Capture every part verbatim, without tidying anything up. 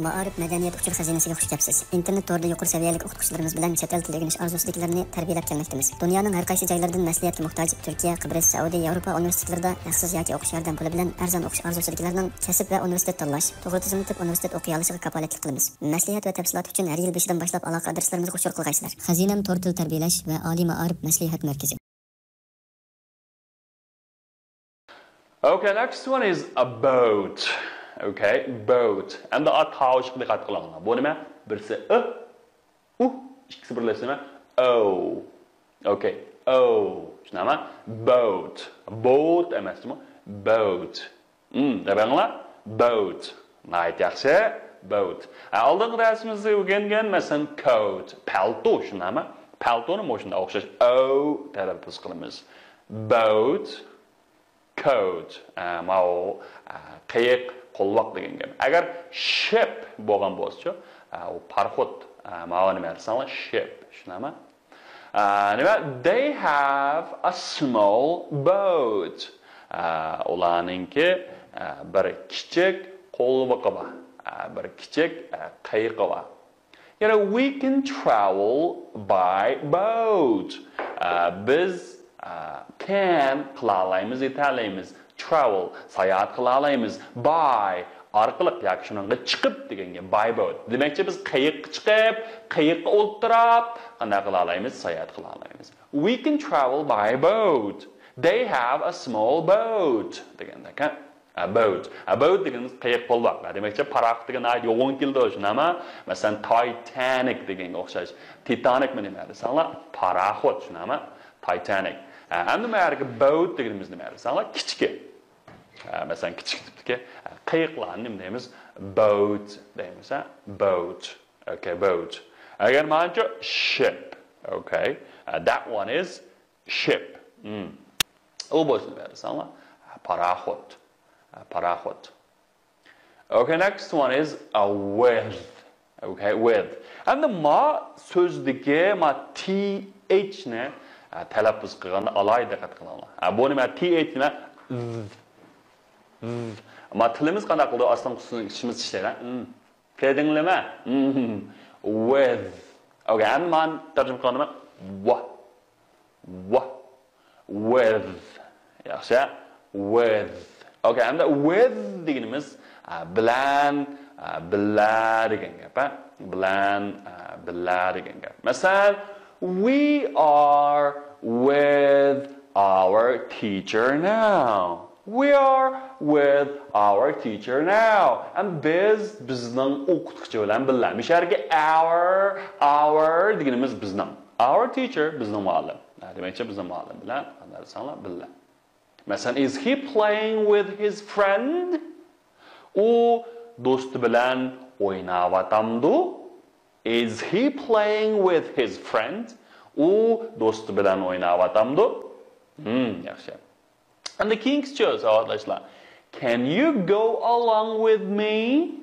مائارىپ مەدەنىيەت ئۇچۇر خەزىنىسىگە خۇش كەپسىز. ئىنتېرنېت تورىدا يۇقىرى سەۋىيەلىك ئوقۇتقۇچىلىرىمىز بىلەن چەت ئەل تىلى ئۆگىنىش ئارزۇسىدىكىلەرنى تەربىيەلەپ كەلمەكتىمىز. دۇنيانىڭ ھەر قايسى جايلىرىدىن مەسلىھەتكە موھتاج تۈركىيە، قىبرىس، سەئۇدى، ياۋروپا ئۇنىۋېرسىتېتلىرىدا ھەقسىز ياكى ئوقۇش ياردەم پۇلى بىلەن ئەرزان ئوقۇش ئارزۇسىدىكىلەرنىڭ كەسىپ ۋە ئۇنىۋېرسىتېت تاللاش، توغرا تىزىملىتىپ ئۇنىۋېرسىتېت ئوقۇيالىشىغا كاپالەتلىك قىلىمىز. مەسلىھەت ۋە تەپسىلات ئۈچۈن ھەر يىل بېشىدىن باشلاپ ئالاقە ئادرېسلىرىمىزغا ئۇچۇر قىلغايسىلەر. خەزىنەم تور تىل تەربىيەلەش ۋە ئالىي مائارىپ مەسلىھەت مەركىزى. Okay, next one is a boat. Okay, boat. ئەمدى ئا تاۋۇشقا دىققەت قىلىڭلار. بۇ نېمە؟ بىرسى ئى، ئۇ، ئىككىسى بىرلەشمە ئو. Okay, ئو. چۈشىنەما؟ Boat. Boat ئەمەس جۇمۇ. Boat. ھم، دەپ بېقىڭلار. Boat. ناھايىتى ياخشى. Boat. ھە، ئالدىنقى دەرسىمىزدە ئۆگەنگەن، مەسىلەن، coat. پەلتو، شۇنداقمۇ؟ پەلتونى مۇشۇنداق ئوخشاش ئو تەلەپپۇز قىلىمىز. Boat، coat. ھە، ماۋۇ، ھە، قېيىق، قولۋاق دېگەن گەپ. ئەگەر ship بولغان بولسىچۇ، ھە، ئۇ پاراخوت. ھە، ماۋۇ نېمە دېسەڭلار، ship. شۇنداقمۇ؟ ئە، نېمە؟ They have a small boat. ئە، ئۇلارنىڭكى، ئە، بىر كىچىك قولۋىقى بار. ئە، بىر كىچىك، ئە، قېيىقى بار. يەنە we can travel by boat. ئە، بىز، ئە، can قىلالايمىز، يېتەلەيمىز. Travel، ساياھەت قىلالايمىز. By، ئارقىلىق ياكى شۇنىڭغا چىقىپ دېگەن گەپ، by boat. دېمەكچى، بىز قېيىققا چىقىپ، قېيىققا ئولتۇراپ، قانداق قىلالايمىز؟ ساياھەت قىلالايمىز. We can travel by boat. They have a small boat. دېگەندەك، ھە؟ A boat. A boat دېگىنىمىز قېيىق، قولۋاق. دېمەكچى، پاراخوت دېگەن ناھايىتى يوغان كېلىدۇ، شۇنداقمۇ؟ مەسىلەن، Titanic دېگەنگە ئوخشاش. تىتانىكمۇ نېمە دېسەڭلار؟ پاراخوت، شۇنداقمۇ؟ Titanic. ھە، ئەمدى مەرىكە boat دېگىنىمىز نېمە دېسەڭلار؟ كىچىكى. ئە، مەسىلەن، كىچىك تىپتىكى، ئە، قېيىقلارنى نېمە دەيمىز؟ Boat دەيمىز، ھە؟ Boat. Okay, boat. ئەگەر مانچە ship. Okay. ئە، that one is ship. Hmm. ئۇ بولسا نېمە دېسەڭلار؟ ئە، پاراخوت. ئە، پاراخوت. Okay, next one is a with. Okay, with. ئەمدى ما سۆزدىكى ما th نى، ئە، تەلەپپۇز قىلغاندا ئالاھىدە دىققەت قىلىڭلار. ئە، بۇ نېمە؟ Th نېمە؟ Z. Z. ما تىلىمىز قانداق قىلىدۇ؟ ئاستىن ئۈستىن ئىچىمىز ئىشلەيدۇ. Hmm. كۆردۈڭلارمۇ؟ Hmm. With. Okay, ئەمدى مانا تەرجىمە قىلغاندا ۋا. ۋا. With. ياخشى. With. Okay, ئەمدى with دېگىنىمىز، ئە، بىلەن، ئە، بىللە دېگەن گەپ، ھە؟ بىلەن، ئە، بىللە دېگەن گەپ. مەسىلەن، we are with our teacher now. We are with our teacher now. ئەمدى بىز بىزنىڭ ئوقۇتقۇچى بىلەن بىللە. مۇشۇ يەردىكى our، our دېگىنىمىز بىزنىڭ. Our teacher، بىزنىڭ مۇئەللىم. ھە، دېمەكچى، بىزنىڭ مۇئەللىم بىلەن قانداق دېسەڭلار، بىللە. مەسىلەن، is he playing with his friend? ئۇ دوستى بىلەن ئويناۋاتامدۇ؟ Is he playing with his friend? ئۇ دوستى بىلەن ئويناۋاتامدۇ؟ ھىم، ياخشى. ئەمدى كېيىنكىسىچۇ، ساۋاتداشلار. Can you go along with me?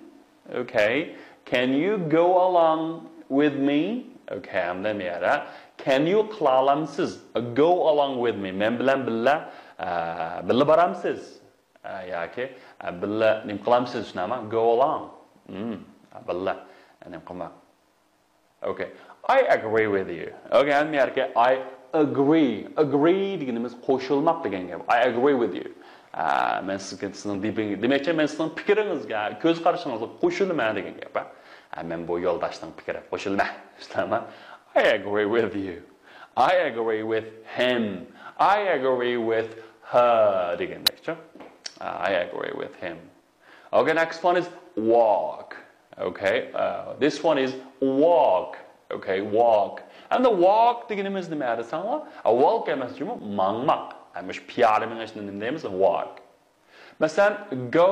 Okay. Can you go along with me? Okay, ئەمدى مەيەرە. Can you قىلالامسىز? Go along with me. مەن بىلەن بىللە، ئە، بىللە بارامسىز؟ ئە، ياكى، ئە، بىللە نېمە قىلامسىز، شۇنداقمۇ؟ Go along. ھىم، بىللە نېمە قىلماق. Okay. I agree with you. Okay, ھەممە يەرگە I agree. Agree دېگىنىمىز قوشۇلماق دېگەن گەپ. I agree with you. ئە، مەن سىزگە، سىزنىڭ دېپىڭ-، دېمەكچى، مەن سىزنىڭ پىكرىڭىزگە، كۆز قارىشىڭىزغا قوشۇلىمەن دېگەن گەپ. ئە، مەن بۇ يولداشنىڭ پىكرىگە قوشۇلىمەن. شۇنداقمۇ؟ I agree with you. I agree with him. I agree with her دېگەندەكچۇ. ئە، I agree with him. Okay, next one is walk. Okay, uh, this one is walk. Okay, walk. ئەمدى walk دېگىنىمىز نېمە دېسەڭلار؟ ئە، walk ئەمەس جۇمۇ، ماڭماق. ئە، مۇشۇ پىيادە مېڭىشنى نېمە دەيمىز؟ Walk. مەسىلەن، go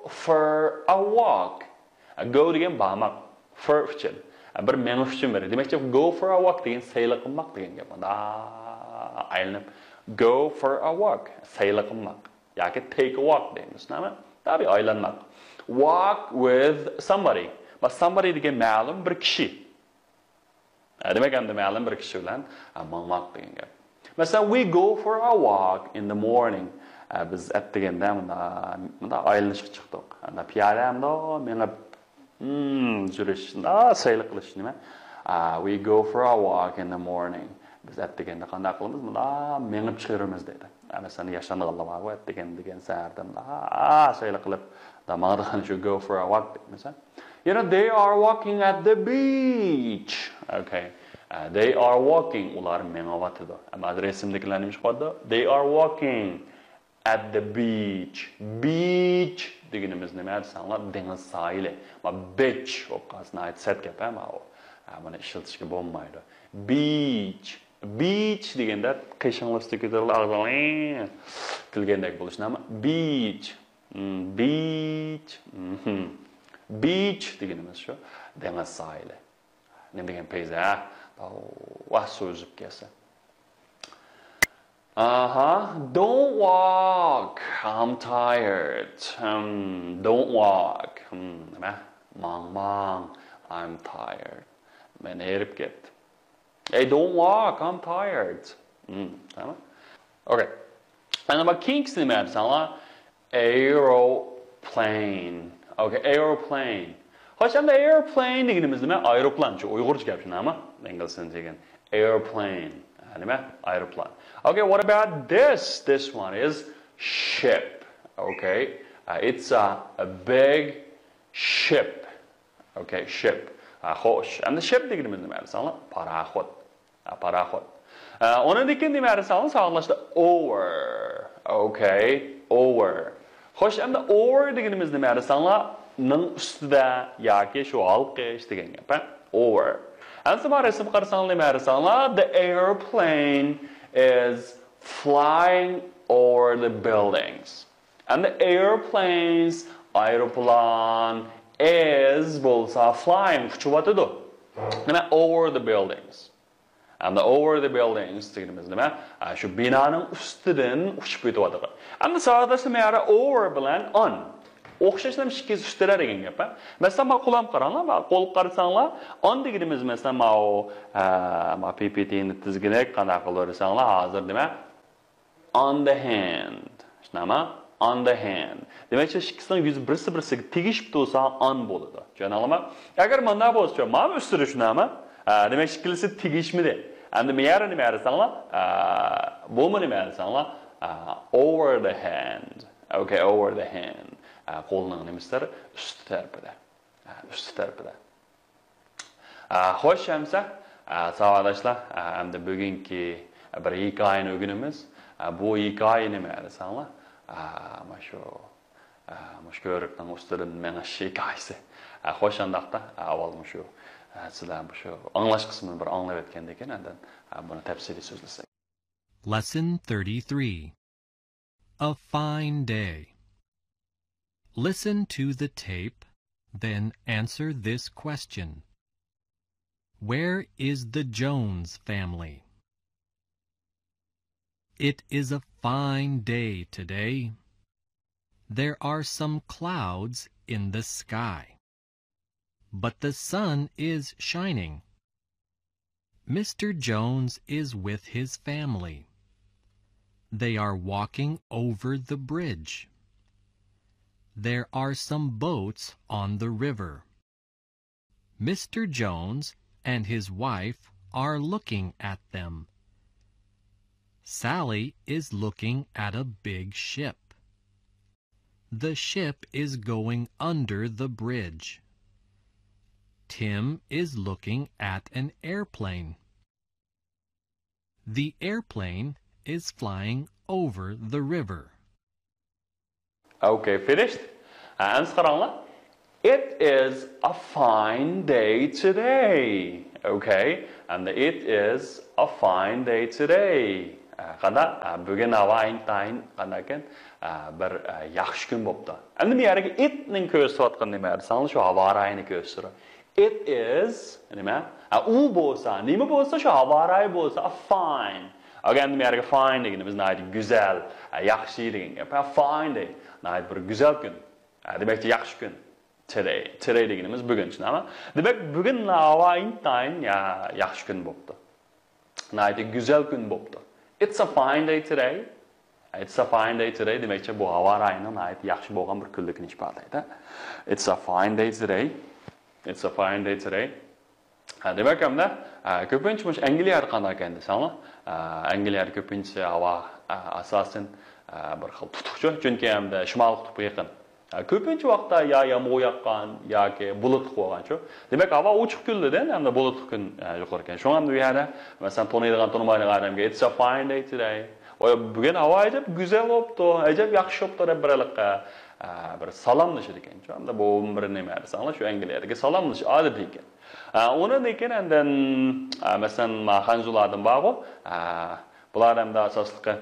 for a walk. ئە، go دېگەن بارماق. For ئۈچۈن. ئە، بىر مېڭىش ئۈچۈن بىر. دېمەكچى، go for a walk دېگەن سەيلە قىلماق دېگەن گەپ. مۇنداق ئايلىنىپ، go for a walk. سەيلە قىلماق. ياكى take a walk دەيمىز، نېمە؟ تابىئىي ئايلانماق. Walk with somebody. بۇ somebody دېگەن مەلۇم بىر كىشى. ئە، دېمەك، ئەمدى مەلۇم بىر كىشى بىلەن، ئە، ماڭماق دېگەن گەپ. مەسىلەن، we go for a walk in the morning. ئە، بىز ئەتىگەندە مۇنداق، مۇنداق ئايلىنىشقا چىقتۇق. ئەمدى پىيادە ئەمدى مېڭىپ Hmm, يۈرۈش، شۇنداق سەيلە قىلىش نېمە؟ Uh, we go for a walk in the morning. بىز ئەتىگەندە قانداق قىلىمىز؟ مۇنداق مېڭىپ چىقىۋېرىمىز دەيدۇ. ئە، مەسىلەن، ياشانغانلار بارغۇ، ئەتىگەن دېگەن سەھەردە مۇنداق سەيلە قىلىپ، ماڭىدىغان شۇ go for a walk دەيمىز. You know, they are walking at the beach. Okay. Uh, they are walking. ئۇلار مېڭىۋاتىدۇ. ئەمما رەسىمدىكىلەر نېمە ئىش قىلىۋاتىدۇ؟ They are walking at the beach. Beach دېگىنىمىز نېمە دېسەڭلار، دېڭىز ساھىلى. ما beach بولۇپ قالسا ناھايىتى سەت گەپ ھە ماۋۇ. ھە، بۇنى ئىشلىتىشكە بولمايدۇ. Beach. Beach دېگەندە قېشىڭلار ئۈستىگە كۆتۈرۈلۈپ ئاغزىڭ كۈلگەندەك بولۇش نېمە؟ Beach. Hmm, beach. Mhm. Beach دېگىنىمىز شۇ دېڭىز ساھىلى. نېمە دېگەن پەيزى ھە؟ ۋاھ، سۇ ئۈزۈپ كەلسە. ئاھا، don't walk, I'm tired. Hmm, don't walk. Hmm, نېمە؟ ماڭماڭ. I'm tired. مەن ھېرىپ كەتتىم. Hey, don't walk, I'm tired. Hmm, تامام. Okay. ئەنە بۇ كېيىنكىسى نېمە دېسەڭلار؟ Aeroplane. Okay, aeroplane. خوش، ئەمدى aeroplane دېگىنىمىز نېمە؟ ئايروپىلان، شۇ ئۇيغۇرچە گەپ شۇنداقمۇ؟ ئىنگلىزچە دېگەن. Aeroplane. ھە، نېمە؟ ئايروپىلان. Okay, what about this? This one is ship. Okay. Uh, it's a, a big ship. Okay, ship. ھە، خوش. ئەمدى ship دېگىنىمىز نېمە دېسەڭلار؟ پاراخوت. ھە، پاراخوت. ھە، ئۇنىڭدىن كېيىن نېمە دېسەڭلار؟ ساۋاقداشلار، over. Okay, over. خوش، ئەمدى over دېگىنىمىز نېمە دېسەڭلار؟ نىڭ ئۈستىدە ياكى شۇ ھالقىش دېگەن گەپ، ھە؟ Over. ئەمدى ما رەسىمگە قارىساڭلار نېمە دېسەڭلار؟ The aeroplane is flying over the buildings. And the airplanes، ئايروپىلان، is بولسا flying، ئۇچۇۋاتىدۇ. نېمە؟ Over the buildings. And the over the buildings دېگىنىمىز نېمە؟ ئا، شۇ بىنانىڭ ئۈستىدىن ئۇچۇپ ئۆتۈۋاتىدۇ. ئەمدى ساۋاقداشلار، مەيەردە over بىلەن on ئوخشاشلا ئىككىسى ئۈستىدە دېگەن گەپ. مەسىلەن، ما قولۇم قاراڭلار، ما قولغا قارىساڭلار، on دېگىنىمىز، مەسىلەن، ماۋۇ، ئە، ما پى پى تىنى تىزگىنەك قانداق قىلىۋېرىسەڭلار، ھازىر نېمە؟ On the hand. شۇنداقمۇ؟ On the hand. دېمەك، شۇ ئىككىسىنىڭ يۈزى بىرسى-بىرسىگە تېگىشىپ تۇرسا، on بولىدۇ. چۈشەندىڭلارمۇ؟ ئەگەر مانداق بولسىچۇ، مانا ئۈستىدە شۇنداقمۇ؟ ئە، دېمەك، ئىككىلىسى تېگىشمىدى. ئەمدى مەيەردە نېمە دېسەڭلار؟ ئە، بۇمۇ نېمە دېسەڭلار؟ ئە، over the hand. Okay, over the hand. ئە، قولنىڭ نېمىسى؟ ئۈستى تەرىپىدە. ئە، ئۈستى تەرىپىدە. ئە، خوش ئەمسە، ئە، ساۋاقداشلار، ئە، ئەمدى بۈگۈنكى بىر ھېكايىنى ئۆگىنىمىز. ئە، بۇ ھېكايە نېمە دېسەڭلار؟ ئە، مانا شۇ، ئە، مۇشۇ كۆۋرۈكنىڭ ئۈستىدىن مېڭىش ھېكايىسى. ئە، خوش ئانداقتا، ئە، ئاۋۋال مۇشۇ، ئە، سىلەر مۇشۇ ئاڭلاش قىسمىنى بىر ئاڭلاپ ئۆتكەندىن كېيىن، ئاندىن، ئە، بۇنى تەپسىلىي سۆزلىسەك. Lesson thirty-three. A fine day. Listen to the tape, then answer this question. Where is the Jones family? It is a fine day today. There are some clouds in the sky, but the sun is shining. Mister Jones is with his family. They are walking over the bridge. There are some boats on the river. Mister Jones and his wife are looking at them. Sally is looking at a big ship. The ship is going under the bridge. Tim is looking at an airplane. The airplane is flying over the river. Okay, finished. ئەمسە قاراڭلار. It is a fine day today. Okay, and it is a fine day today. قانداق؟ بۈگۈن ھاۋا ئىنتايىن قانداقكەن؟ بىر ياخشى كۈن بوپتۇ. ئەمدى بۇ يەردىكى it نىڭ كۆرسىتىۋاتقىنى نېمە دېسەڭلار، شۇ ھاۋا رايىنى كۆرسىتىدۇ. It is نېمە؟ ئە، ئۇ بولسا، نېمە بولسا، شۇ ھاۋا رايى بولسا، ئە، fine. ئەگەر ئەمدى بۇ يەرگە fine دېگىنىمىز ناھايىتى گۈزەل، ئە، ياخشى دېگەن گەپ. ئە، fine day. ناھايىتى بىر گۈزەل كۈن. ئە، دېمەكچى، ياخشى كۈن. Today. Today دېگىنىمىز بۈگۈن، چۈشەندىڭلارمۇ؟ دېمەك، بۈگۈن ھاۋا ئىنتايىن يا-، ياخشى كۈن بوپتۇ. ناھايىتى گۈزەل كۈن بوپتۇ. It's a fine day today. It's a fine day today دېمەكچى، بۇ ھاۋا رايىنىڭ ناھايىتى ياخشى بولغان بىر كۈنلۈكىنى ئىپادىلەيدۇ. It's a fine day today. It's a fine day today. ھە، دېمەك، ھەمدە، ئە، كۆپىنچە مۇشۇ ئەنگلىيەدە قانداق ئىكەن دېسەڭلار، ئە، ئەنگلىيەدە كۆپىنچە ھاۋا، ئە، ئاساسەن، ئە، بىر خىل تۇتۇقچۇ، چۈنكى ھەمدە شىمال قۇتۇپقا يېقىن. ئە، كۆپىنچە ۋاقىتتا يا يامغۇر ياغقان ياكى بۇلۇتلۇق بولغانچۇ. دېمەك، ھاۋا ئوچۇق كۈنلىرى ھەمدە بۇلۇتلۇق كۈن، ئە، يۇقىرى ئىكەن. شۇڭا ھەمدە بۇ يەردە، مەسىلەن، تونۇيدىغان، تونۇمايدىغان ئادەمگە، It's a fine day today. ۋاي، بۈگۈن ھاۋا ئەجەب گۈزەل بوپتۇ، ئەجەب ياخشى بوپتۇ دەپ بىر ھېلىقى، ئە، بىر سالاملىشىدىكەن. شۇ ھەمدە بۇ بىر نېمە دېسەڭلار، شۇ ئەنگلىيەدىكى سالاملىشىش ئادىتى ئىكەن. ئە، ئۇنىڭدىن كېيىن ئاندىن، ئە، مەسىلەن، ما خەنزۇلاردىن بارغۇ، ئە، بۇلار ھەمدە ئاساسلىقى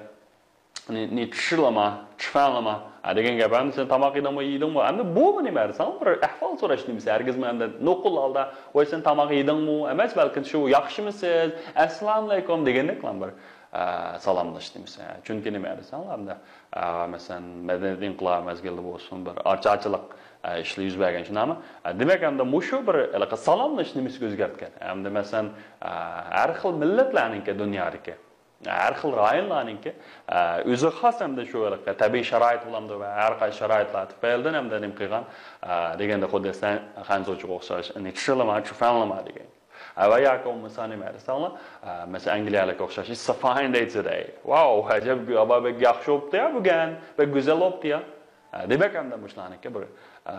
نى، نى چىشىلىما، چىفەنلىما، ئە، دېگەن گەپ. ئەمدى سەن تاماق يېدىڭمۇ، يېدىڭمۇ؟ ئەمدى بۇمۇ نېمە دېسەڭ، بىر ئەھۋال سوراش نېمىسى. ھەرگىزمۇ ئەمدى نوقۇل ھالدا، ۋاي، سەن تاماق يېدىڭمۇ؟ ئەمەس، بەلكىم شۇ ياخشىمۇسىز؟ ئەسسالامۇئەلەيكۇم دېگەندەكلا بىر، ئە، سالاملىشىش نېمىسى. چۈنكى نېمە دېسەڭ، ئەمدى، ئە، مەسىلەن، مەدەنىيەت ئىنقىلابى مەزگىلىدە بولسۇن، بىر ئاچارچىلىق، ئە، ئىشلار يۈز بەرگەن، شۇنداقمۇ؟ ئە، دېمەك، ئەمدى مۇشۇ بىر ھېلىقى سالاملىشىش نېمىسىگە ئۆزگەرتكەن. ئەمدى، مەسىلەن، ئە، ھەر خىل مىللەتلەرنىڭكى دۇنيادىكى ھەر خىل رايونلارنىڭكى، ئە، ئۆزىگە خاس ھەمدە شۇ ھېلىقى تەبىئىي شارائىت بولامدۇ ۋە ھەر قايسى شارائىتلار تۈپەيلىدىن ھەمدە نېمە قىلغان، ئە، دېگەندە خۇددى سەن خەنزۇچىغا ئوخشاش، نى چىشىلىما، چىفەنلىما دېگەن. ئە، ۋە ياكى بولمىسا نېمە دېسەڭلار، ئە، مەسىلەن، ئەنگلىيەلىككە ئوخشاش، It's a fine day today. ۋاۋ، ئەجەب، ھاۋا بەك ياخشى بوپتۇ يا بۈگۈن، بەك گۈزەل بوپتۇ يا. ئە، دېمەك، ھەمدە مۇشۇلارنىڭكى بىر، ئە،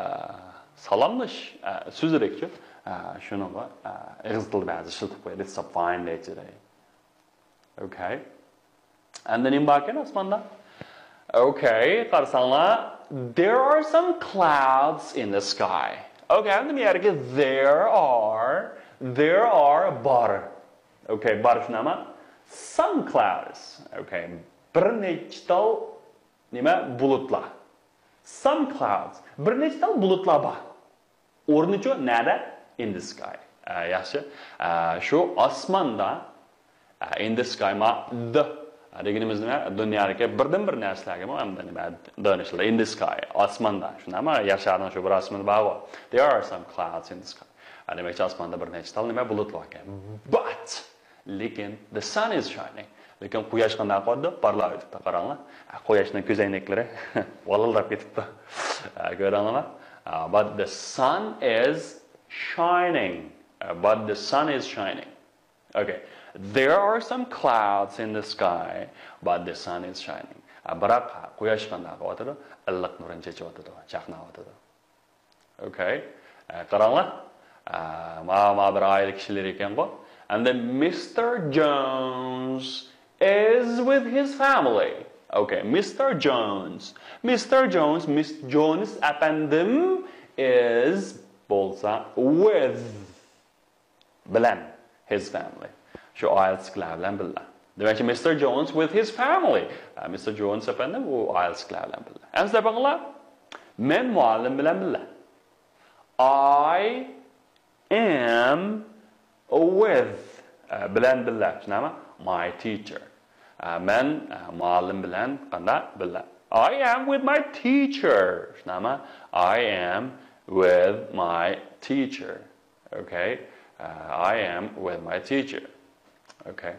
سالاملىشىش، ئە، سۆزىدەكچۇ. ئە، شۇنىڭغا، ئە، ئېغىز تىلدا بەزى ئىشلىتىپ قويىدۇ، It's a fine day today. Okay. ئەمدى نېمە باركەن ئاسماندا؟ Okay، قارىساڭلار، there are some clouds in the sky. Okay، ئەمدى بۇ يەرگە there are، there are بار. Okay، بار شۇنداقمۇ؟ Some clouds. Okay، بىر نەچچە تال نېمە، بۇلۇتلار. Some clouds، بىر نەچچە تال بۇلۇتلار بار. ئورنىچۇ نەدە؟ In the sky. ئە، ياخشى. ئە، شۇ ئاسماندا، ئە، in the sky، ما، the، ئە، دېگىنىمىز نېمە؟ دۇنيادىكى بىردىن بىر نەرسىلەرگىمۇ ھەمدە نېمە، the نى ئىشلىتىدۇ. In the sky، ئاسماندا. شۇنداقمۇ؟ يەر شارىنىڭ شۇ بىر ئاسمىنى بارغۇ. There are some clouds in the sky. ئە، دېمەكچى، ئاسماندا بىر نەچچە تال نېمە، بۇلۇت بار ئىكەن. But لېكىن the sun is shining. لېكىن قۇياش قانداق قىلىۋاتىدۇ؟ پارلاۋېتىپتۇ، قاراڭلار. ھە، قۇياشنىڭ كۆزەينەكلىرى ۋالىلداپ كېتىپتۇ. ھە، كۆردۈڭلارمۇ؟ ھە، but the sun is shining. ھە، but the sun is shining. Okay. There are some clouds in the sky, but the sun is shining. ھە، بىراق، ھە، قۇياش قانداق قىلىۋاتىدۇ؟ ئىللىق نۇرىنى چېچىۋاتىدۇ، چاقناۋاتىدۇ. Okay. ئە، قاراڭلار. ئە، ما، ما بىر ئائىلە كىشىلىرى ئىكەنغۇ. And then Mister Jones is with his family. Okay, Mister Jones. Mister Jones، مىس جونس ئەپەندىم is بولسا with بىلەن، his family. شۇ ئائىلىسىدىكىلەر بىلەن بىللە. دېمەكچى، Mister Jones with his family. ئە، مىستېر جونس ئەپەندىم ئۇ ئائىلىسىدىكىلەر بىلەن بىللە. ئەمسە دەپ بېقىڭلار. مەن مۇئەللىم بىلەن بىللە. I am with، ئە، بىلەن بىللە. شۇنداقمۇ؟ My teacher. ئە، مەن، ئە، مۇئەللىم بىلەن قانداق؟ بىللە. I am with my teacher. شۇنداقمۇ؟ I am with my teacher. Okay. ئە، I am with my teacher. Okay.